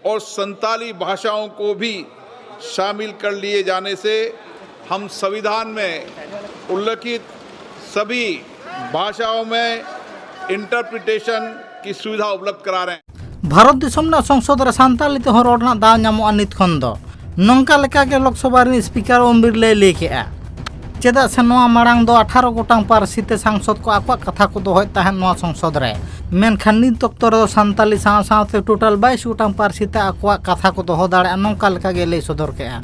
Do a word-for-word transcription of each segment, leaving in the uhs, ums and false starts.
और संताली भाषाओं को भी शामिल कर लिए जाने से हम संविधान में उल्लिखित सभी भाषाओं में इंटरप्रिटेशन की सुविधा उपलब्ध करा रहे हैं। ᱵᱷᱟᱨᱚᱛ ᱫᱤᱥᱚᱢ ᱨᱮᱱᱟᱜ ᱥᱚᱝᱥᱚᱫ ᱨᱮ ᱥᱟᱱᱛᱟᱲᱤ ᱛᱮᱦᱚᱸ ᱨᱚᱲ ᱨᱮᱱᱟᱜ ᱫᱟᱣ ᱧᱟᱢᱚᱜᱼᱟ ᱱᱤᱛ ᱠᱷᱚᱱ ᱫᱚ᱾ ᱱᱚᱝᱠᱟ ᱞᱮᱠᱟᱜᱮ ᱞᱳᱠᱥᱚᱵᱷᱟ ᱨᱤᱱ ᱥᱯᱤᱠᱟᱨ ᱳᱢ ᱵᱤᱨᱞᱟᱭ ᱞᱟᱹᱭ ᱠᱮᱫᱼᱟ᱾ ᱪᱮᱫᱟᱜ ᱥᱮ ᱱᱚᱣᱟ ᱢᱟᱲᱟᱝ ᱫᱚ ᱟᱴᱷᱟᱨᱚ ᱜᱚᱴᱟᱝ ᱯᱟᱹᱨᱥᱤ ᱛᱮ ᱥᱟᱝᱥᱚᱫ ᱠᱚ ᱟᱠᱚᱣᱟᱜ ᱠᱟᱛᱷᱟ ᱠᱚ ᱫᱚᱦᱚᱭᱮᱫ ᱛᱟᱦᱮᱸᱫ ᱱᱚᱣᱟ ᱥᱚᱝᱥᱚᱫ ᱨᱮ᱾ ᱢᱮᱱᱠᱷᱟᱱ ᱱᱤᱛ ᱚᱠᱛᱚ ᱨᱮᱫᱚ ᱥᱟᱱᱛᱟᱞᱤ ᱥᱟᱶ ᱥᱟᱶᱛᱮ ᱴᱳᱴᱟᱞ ᱵᱟᱭᱤᱥ ᱜᱚᱴᱟᱝ ᱯᱟᱹᱨᱥᱤ ᱛᱮ ᱟᱠᱚᱣᱟᱜ ᱠᱟᱛᱷᱟ ᱠᱚ ᱫᱚᱦᱚ ᱫᱟᱲᱮᱭᱟᱜᱼᱟ, ᱱᱚᱝᱠᱟ ᱞᱮᱠᱟᱜᱮ ᱞᱟᱹᱭ ᱥᱚᱫᱚᱨ ᱠᱮᱫᱼᱟ᱾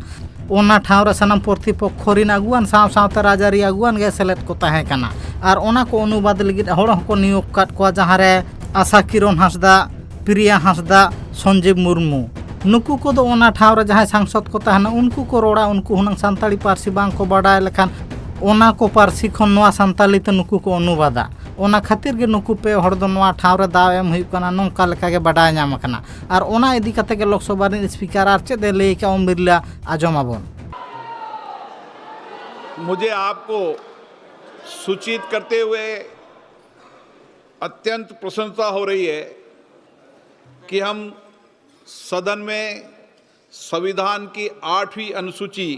ᱚᱱᱟ ᱴᱷᱟᱶ ᱨᱮ ᱥᱟᱱᱟᱢ ᱯᱨᱚᱛᱤᱯᱚᱠᱠᱷᱚ ᱨᱤᱱ ᱟᱹᱜᱩᱣᱟᱱ ᱥᱟᱶ ᱥᱟᱶᱛᱮ ᱨᱟᱡᱽᱟᱹᱨᱤ ᱟᱹᱜᱩᱣᱟᱱ ᱜᱮ ᱥᱮᱞᱮᱫ ᱠᱚ ᱛᱟᱦᱮᱸ ᱠᱟᱱᱟ᱾ ᱟᱨ ᱚᱱᱟ ᱠᱚ ᱚᱱᱩᱵᱟᱫ ᱞᱟᱹᱜᱤᱫ ᱦᱚᱲ ᱦᱚᱸᱠᱚ ᱱᱤᱭᱳᱜᱽ ᱟᱠᱟᱫ ᱠᱚᱣᱟ, ᱡᱟᱦᱟᱸ ᱨᱮ ᱟᱥᱟ ᱠᱤᱨᱚᱱ ᱦᱟᱸᱥᱫᱟ, ᱯᱨᱤᱭᱟ ᱦᱟᱸᱥᱫᱟ, ᱥᱚᱧᱡᱤᱵᱽ ᱢᱩᱨᱢᱩ, ᱱᱩᱠᱩ ᱠᱚᱫᱚ ᱚᱱᱟ ᱴᱷᱟᱶ ᱨᱮ ᱡᱟᱦᱟᱸᱭ ᱥᱟᱝᱥᱚᱫ ᱠᱚ ᱛᱟᱦᱮᱱᱟ, ᱩᱱᱠᱩ ᱠᱚ ᱨᱚᱲᱟ, ᱩᱱᱠᱩ ᱦᱩᱱᱟᱹᱝ ᱥᱟᱱᱛᱟᱲᱤ ᱯᱟᱹᱨᱥᱤ ᱵᱟᱝ ᱠᱚ ᱵᱟᱰᱟᱭ ᱞᱮᱠᱷᱟᱱ ᱚᱱᱟ ᱠᱚ ᱯᱟᱹᱨᱥᱤ ᱠᱷᱚᱱ ᱱᱚᱣᱟ ᱥᱟᱱᱛᱟᱲᱤ ᱛᱮ ᱱᱩᱠᱩ ᱠᱚ ᱚᱱᱩᱵᱟᱫᱟ᱾ ᱚᱱᱟ ᱠᱷᱟᱹᱛᱤᱨ ᱜᱮ ᱱᱩᱠᱩ ᱯᱮ ᱦᱚᱲ ᱫᱚ ᱱᱚᱣᱟ ᱴᱷᱟᱶ ᱨᱮ ᱫᱟᱣ ᱮᱢ ᱦᱩᱭᱩᱜ ᱠᱟᱱᱟ, ᱱᱚᱝᱠᱟ ᱞᱮᱠᱟ ᱜᱮ ᱵᱟᱰᱟᱭ ᱧᱟᱢ ᱟᱠᱟᱱᱟ᱾ ᱟᱨ ᱚᱱᱟ ᱤᱫᱤ ᱠᱟᱛᱮ ᱜᱮ ᱞᱳᱠᱥᱚᱵᱷᱟ ᱨᱤᱱ ᱥᱯᱤᱠᱟᱨ ᱟᱨ ᱪᱮᱫ ᱮ ᱞᱟᱹᱭ ᱟᱠᱟᱫᱼᱟ, ᱳᱢ ᱵᱤᱨᱞᱟ ᱟᱸᱡᱚᱢ ᱟᱵᱚᱱ᱾ मुझे आपको सूचित करते हुए अत्यंत प्रसन्नता हो रही है कि हम सदन में संविधान की आठवीं अनुसूची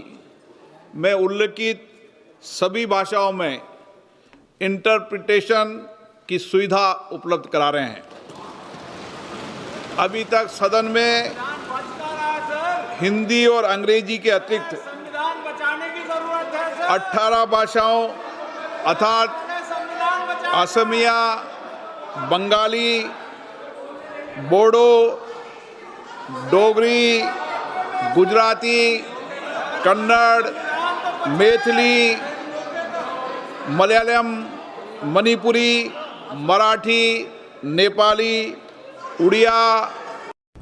में उल्लिखित सभी भाषाओं में इंटरप्रिटेशन की सुविधा उपलब्ध करा रहे हैं। अभी तक सदन में हिंदी और अंग्रेजी के अतिरिक्त संविधान बचाने की जरूरत है सर। अठारह भाषाओं अर्थात संविधान बचाने असमिया, बंगाली, बोडो, डोगरी, गुजराती, कन्नड़, मैथिली, मलयालम, मणिपुरी, मराठी, नेपाली, उड़िया,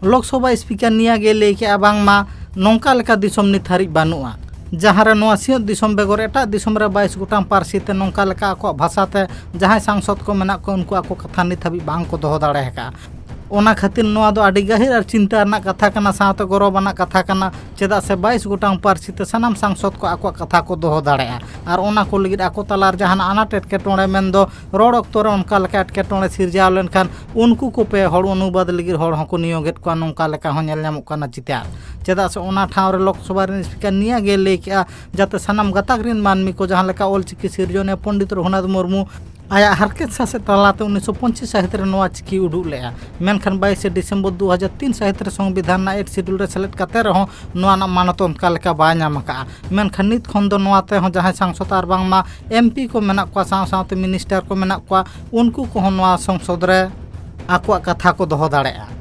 ᱞᱳᱠᱥᱚᱵᱷᱟ ᱥᱯᱤᱠᱟᱨ ᱱᱤᱭᱟᱹ ᱜᱮ ᱞᱟᱹᱭ ᱠᱮᱫᱼᱟ, ᱵᱟᱝᱢᱟ ᱱᱚᱝᱠᱟ ᱞᱮᱠᱟ ᱫᱤᱥᱚᱢ ᱱᱤᱛ ᱦᱟᱹᱨᱤᱡ ᱵᱟᱹᱱᱩᱜᱼᱟ, ᱡᱟᱦᱟᱸ ᱨᱮ ᱱᱚᱣᱟ ᱥᱤᱧᱚᱛ ᱫᱤᱥᱚᱢ ᱵᱮᱜᱚᱨ ᱮᱴᱟᱜ ᱫᱤᱥᱚᱢ ᱨᱮ ᱵᱟᱭᱤᱥ ᱜᱚᱴᱟᱝ ᱯᱟᱹᱨᱥᱤ ᱛᱮ ᱱᱚᱝᱠᱟ ᱞᱮᱠᱟ ᱟᱠᱚᱣᱟᱜ ᱵᱷᱟᱥᱟ ᱛᱮ ᱡᱟᱦᱟᱸᱭ ᱥᱟᱝᱥᱚᱫ ᱠᱚ ᱢᱮᱱᱟᱜ ᱠᱚᱣᱟ, ᱩᱱᱠᱩ ᱟᱠᱚ ᱠᱟᱛᱷᱟ ᱱᱤᱛ ᱦᱟᱹᱵᱤᱡ ᱵᱟᱝ ᱠᱚ ᱫᱚᱦᱚ ᱫᱟᱲᱮ ᱟᱠᱟᱫᱼᱟ᱾ ᱚᱱᱟ ᱠᱷᱟᱹᱛᱤᱨ ᱱᱚᱣᱟ ᱫᱚ ᱟᱹᱰᱤ ᱜᱟᱹᱦᱤᱨ ᱟᱨ ᱪᱤᱱᱛᱟᱹ ᱨᱮᱱᱟᱜ ᱠᱟᱛᱷᱟ ᱠᱟᱱᱟ, ᱥᱟᱶᱛᱮ ᱜᱚᱨᱚᱵᱽ ᱟᱱᱟᱜ ᱠᱟᱛᱷᱟ ᱠᱟᱱᱟ᱾ ᱪᱮᱫᱟᱜ ᱥᱮ ᱵᱟᱭᱤᱥ ᱜᱚᱴᱟᱝ ᱯᱟᱹᱨᱥᱤ ᱛᱮ ᱥᱟᱱᱟᱢ ᱥᱟᱝᱥᱚᱫ ᱠᱚ ᱟᱠᱚᱣᱟᱜ ᱠᱟᱛᱷᱟ ᱠᱚ ᱫᱚᱦᱚ ᱫᱟᱲᱮᱭᱟᱜᱼᱟ ᱟᱨ ᱚᱱᱟ ᱠᱚ ᱞᱟᱹᱜᱤᱫ ᱟᱠᱚ ᱛᱟᱞᱟᱨᱮ ᱡᱟᱦᱟᱱᱟᱜ ᱟᱱᱟᱴ ᱮᱴᱠᱮᱴᱚᱬᱮ ᱢᱮᱱᱫᱚ ᱨᱚᱲ ᱚᱠᱛᱚ ᱨᱮ ᱚᱱᱠᱟ ᱞᱮᱠᱟ ᱮᱴᱠᱮᱴᱚᱬᱮ ᱥᱤᱨᱡᱟᱣ ᱞᱮᱱᱠᱷᱟᱱ ᱩᱱᱠᱩ ᱠᱚ ᱯᱮ ᱦᱚᱲ ᱚᱱᱩᱵᱟᱫ ᱞᱟᱹᱜᱤᱫ ᱦᱚᱲ ᱦᱚᱸᱠᱚ ᱱᱤᱭᱳᱜᱮᱫ ᱠᱚᱣᱟ, ᱱᱚᱝᱠᱟ ᱞᱮᱠᱟ ᱦᱚᱸ ᱧᱮᱞ ᱧᱟᱢᱚᱜ ᱠᱟᱱᱟ ᱪᱤᱛᱟᱹᱨ᱾ ᱪᱮᱫᱟᱜ ᱥᱮ ᱚᱱᱟ ᱴᱷᱟᱶ ᱨᱮ ᱞᱳᱠᱥᱚᱵᱷᱟ ᱨᱮᱱ ᱥᱯᱤᱠᱟᱨ ᱱᱤᱭᱟᱹ ᱜᱮ ᱞᱟᱹᱭ ᱠᱮᱜᱼᱟ, ᱡᱟᱛᱮ ᱥᱟᱱᱟᱢ ᱜᱟᱛᱟᱠ ᱨᱮᱱ ᱢᱟᱹᱱᱢᱤ ᱠᱚ ᱡᱟᱦᱟᱸ ᱞᱮᱠᱟ ᱚᱞ ᱪᱤᱠᱤ ᱥᱤᱨᱡᱚᱱᱤᱭᱟᱹ ᱯᱚᱱᱰᱤᱛ ᱨᱚᱜᱷᱩᱱᱟᱛᱷ ᱢᱩᱨᱢᱩ ᱟᱭᱟᱜ ᱦᱟᱨᱠᱮᱛ ᱥᱟᱥᱮᱛ ᱛᱟᱞᱟᱛᱮ ᱩᱱᱤᱥᱥᱚ ᱯᱚᱸᱪᱤᱥ ᱥᱟᱹᱦᱤᱛ ᱨᱮ ᱱᱚᱣᱟ ᱪᱤᱠᱤ ᱩᱰᱩᱠ ᱞᱮᱜᱼᱟ, ᱢᱮᱱᱠᱷᱟᱱ ᱵᱟᱭᱤᱥᱮ ᱰᱤᱥᱮᱢᱵᱚᱨ ᱫᱩ ᱦᱟᱡᱟᱨ ᱛᱤᱱ ᱥᱟᱹᱦᱤᱛ ᱨᱮ ᱥᱚᱝᱵᱤᱫᱷᱟᱱ ᱨᱮᱱᱟᱜ ᱮᱭᱤᱴ ᱥᱤᱰᱩᱞ ᱨᱮ ᱥᱮᱞᱮᱫ ᱠᱟᱛᱮ ᱨᱮᱦᱚᱸ ᱱᱚᱣᱟ ᱨᱮᱱᱟᱜ ᱢᱟᱱᱚᱛ ᱚᱱᱠᱟ ᱞᱮᱠᱟ ᱵᱟᱭ ᱧᱟᱢ ᱟᱠᱟᱫᱼᱟ᱾ ᱢᱮᱱᱠᱷᱟᱱ ᱱᱤᱛ ᱠᱷᱚᱱ ᱫᱚ ᱱᱚᱣᱟ ᱛᱮᱦᱚᱸ ᱡᱟᱦᱟᱸᱭ ᱥᱟᱝᱥᱚᱫ ᱟᱨ ᱵᱟᱝᱢᱟ ᱮᱢᱯᱤ ᱠᱚ ᱢᱮᱱᱟᱜ ᱠᱚᱣᱟ, ᱥᱟᱶ ᱥᱟᱶᱛᱮ ᱢᱤᱱᱤᱥᱴᱟᱨ ᱠᱚ ᱢᱮᱱᱟᱜ ᱠᱚᱣᱟ, ᱩᱱᱠᱩ ᱠᱚᱦᱚᱸ ᱱᱚᱣᱟ ᱥᱚᱝᱥᱚᱫ ᱨᱮ ᱟᱠᱚᱣᱟᱜ ᱠᱟᱛᱷᱟ ᱠᱚ ᱫᱚᱦᱚ ᱫᱟᱲᱮᱭᱟᱜᱼᱟ᱾